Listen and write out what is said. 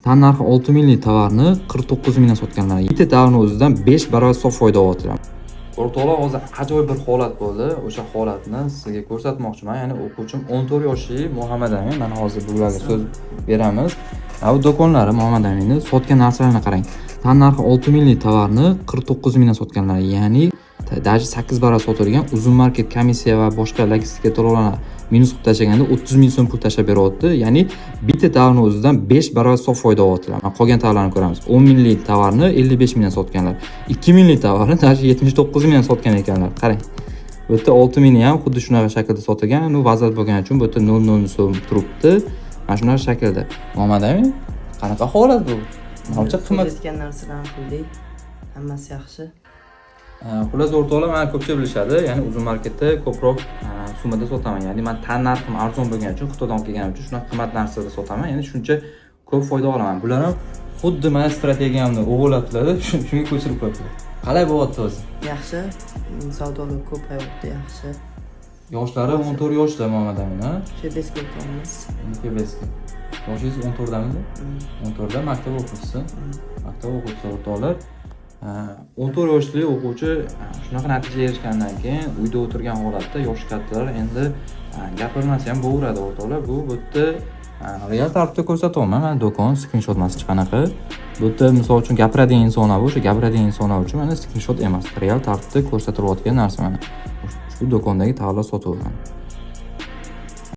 Tannarxi 6 minglik tovarni 49 mingdan sotganlar. Bitta tovarni o'zidan 5 barobar sof foyda olyaptilar. O'rtoqlar, hozir ajoyib bir holat bo'ldi. O'sha holatni sizga ko'rsatmoqchiman. Ya'ni o'quvchim 14 yoshli Muhammad Amin. Mana hozir bularga so'z beramiz. Bu do'konlari Muhammad Aminni sotgan narsalarini qarang. Tannarxi 6 minglik tovarni 49 mingdan sotganlar. Ya'ni даже 8 barobar sotilgan. Uzum Market komissiya va boshqa logistika to'lovlarni minus qilib tashlaganda 30 ming so'm pul tashlab beryapti. Ya'ni bitta tovarni o'zidan 5 barobar sof foyda olyaptilar. Mana qolgan tovarlarni ko'ramiz. 10 minglik tovarni 55 mingdan sotganlar. 2 minglik tovarni даже 79 mingdan sotgan ekanlar. Qarang. Bu yerda 6 mingni ham xuddi shunaqa shaklda sotilgan. Ну, vaziyat bo'lgani uchun bu yerda 0.0 so'm turibdi. Mana shunaqa shaklda. Muhammad Amin, qanaqa holat bu? Manimcha qimmat. Aytgan narsalarni qildik. Hammasi yaxshi. Xullas, o'rtoqlar, mana ko'pchilik bilishadi, ya'ni Uzum Marketda ko'proq summada sotaman. Ya'ni man tan narxim arzon bo'lgani uchun, Xitoydan olib kelganim uchun shunaqa qimmat narsada sotaman. Ya'ni shuncha ko'p foyda olaman. Bular ham xuddi mani strategiyamni o'g'irlabdilar, shunga ko'chirib qo'yibdilar. Qalay bo'lyapti o'zi? Yaxshi. Savdolar ko'payapti, yaxshi. Yoshlari 14 yoshda Muhammad Amin, ha? Febeska o'tyapmiz. Febeska. Yoshingiz 14 damidi? 14 da maktab o'quvchisi. Maktab o'quvchisi, o'rtoqlar. 14 yoshli o'quvchi shunaqa natijaga erishgandan keyin uyda o'tirgan holatda yoshi kattalar endi gapirmasa ham bo'laveradi, o'rtoqlar. Bu yerda real tartibda ko'rsatyapman. Mana do'kon skrinshot emas hech qanaqa. Bu yerda misol uchun gapiradigan insonlar bor, o'sha gapiradigan insonlar uchun mana skrinshot emas, real tartibda ko'rsatilayotgan narsa mana. Shu do'kondagi tovarlar sotuvi mana.